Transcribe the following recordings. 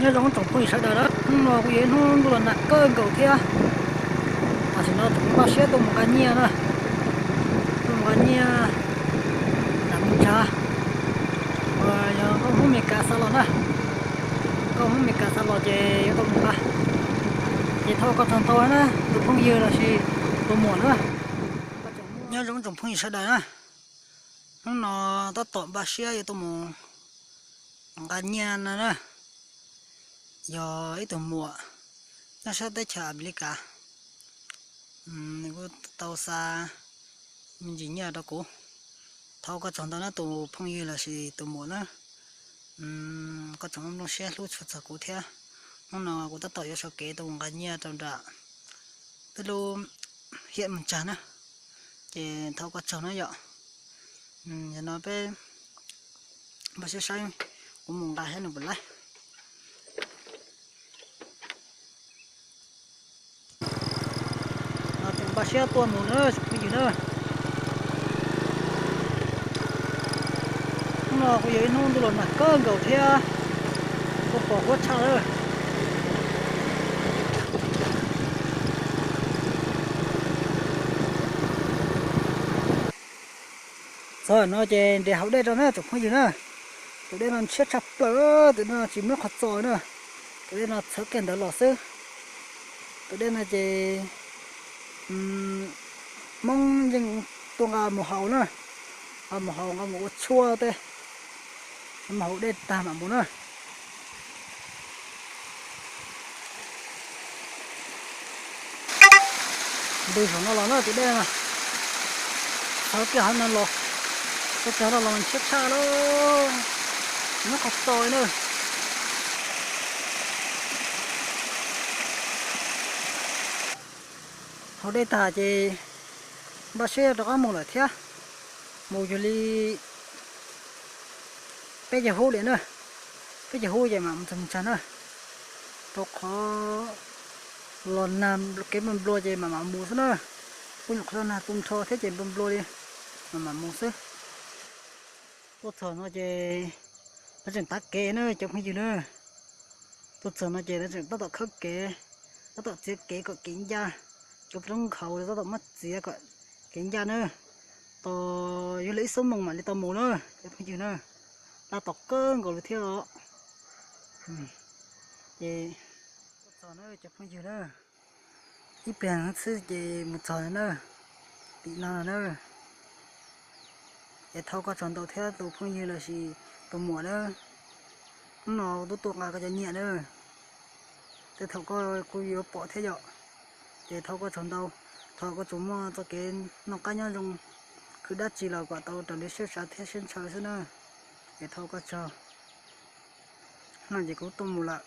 Nyob zoo tsoom phooj ywg sawv daws na, hnub no kuj yog ib hnub ntuj los nag kawg nkaus thiab. Tam sim no tseem npaj siab tuaj mus nqa nyiaj na, tuaj mus nqa nyiaj nram Moos Tshas, uas yog nkauj Hmoob Amelikas xa los na. Nkauj Hmoob Amelikas xa los ces yuav tuaj mus nqa. Ces thov koj tsaug ntau na tus phooj ywg lossis tus muam na. Nyob zoo tsoom phooj ywg sawv daws na, hnub no tab tom npaj siab yuav tuaj mus nqa nyiaj no na. Yog ib tug muam nyob sab teb chaws Amelikas, nws kuj tau xa me ntsis nyiaj rau kuv. Thov koj tsaug ntau na tus phooj ywg lossis tus muam na. Koj tseem muaj siab hlub tshua txog kuv thiab. Hnub no kuv tab tom yuav sawv kev tuaj mus nqa nyiaj rau nram peb lub hiam Moos Tshas na, ces thov koj tsaug na yom. Yog no peb npaj siab saib kuv mus nqa thiab nws puas laib. Tseem npaj siab tuaj mus na tsoom phooj ywg na. Hnub no kuj yog ib hnub ntuj los nag kawg nkaus thiab, kuj pom huab tshaj lawm. Txog no ces nres haus dej rau na tsoom phooj ywg na. Tus dej no ntshiab tshaj plaws, tus dej no tsis muaj qhov txo na. Tus dej no txhawv kiag ntawd los xwb. Tus dej no ces Hmoob yeej tuaj nqa mus haus na, nqa mus haus nqa mus ua tshuaj tej, mus haus dej tag mam mus na. Ntws saum no los na tus dej no, txhawv kiag hauv no los, txhawv kiag hauv no los ntshiab tshaj lawm, tsis muaj qhov txo na. Haus dej tag ces npaj siab rov qab mus lawm thiab, mus yog li peb caug hub li na, peb caug hub ces mam mus txog Moos Tshas na, rau qhov los nag kev nplua nplua ces mam mam mus xwb na, kuj nyuam qhuav los nag tu nrho thiab ces nplua nplua li, mam mam mus xwb. Tuaj txog no ces lawv tseem tav kev na cov phooj ywg na. Tuaj txog no ces lawv tseem tab tom khawb kev, tab tom txiav kev kom kev ncaj, cov roob nkhaus tab tom muab txiav kom kev ncaj na. Tos yog li ib xuab moos mam li tau mus na cov phooj ywg na. Laj tom kawg nkaus li thiab os. Ces tuaj txog na cov phooj ywg na, ib pliag xwb ces mus txog na, tim no na. Es thov koj tsaug ntau thiab tus phooj ywg lossis tus muam na, hnub no twb tuaj nqa koj cov nyiaj na, tej thaum koj kuj yuav pom thiab yom. Ces thov koj tsaug ntau, thov koj tsuas muaj txoj kev noj qab nyob zoo, khwv dab tsi los kom tau raws li siab xav thiab siab ntshaw xwb na. Es thov koj tsaug. No ces kuv tuaj mus lawm.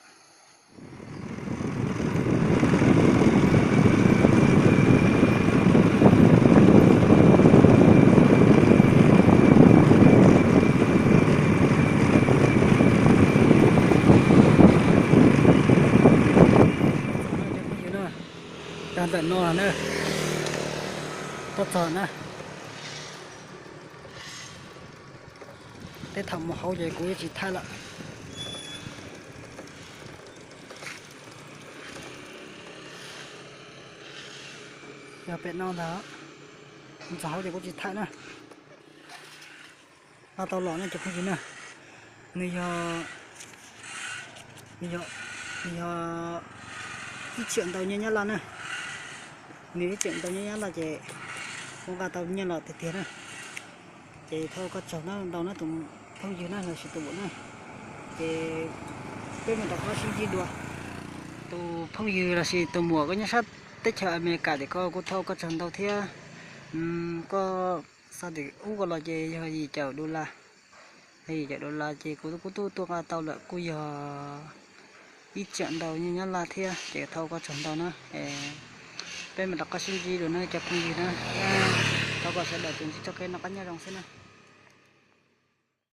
Tag ntawm no na, tuaj txog na. Tej thaum mus hauv ces kuv yuav tsis thaij lawm. Yog pem no ntag, mus txog hauv ces kuv tsis thaij na. Nqa tau los no cov phooj ywg na, nws yog, nws yog, nws yog ib tsiam ntau nyiaj Nyab Laj na. Nws ib tsiam ntau nyiaj Nyab Laj ces kuv nqa tau nyiaj los tiag tiag na. Ces thov koj tsaug ntau na tus phooj ywg na lossis tus muam na. Ces peb mam rov qab sib ntsib dua. Tus phooj ywg lossis tus muam koj nyob sab teb chaws Amelikas tim ko kuv thov koj tsaug ntau thiab. Koj xa tim ub ko los ces yog yim caum dollar. Yog yim caum dollar ces kuv kuj tuaj tuaj nqa tau lawm kuj yog ib tsiam ntau nyiaj Nyab Laj thiab ces thov koj tsaug ntau na. Peb mam rov qab sib ntsib dua na cov phooj ywg na. Thov kom sawv daws tsuas ntsib txoj kev noj qab nyob zoo xwb na.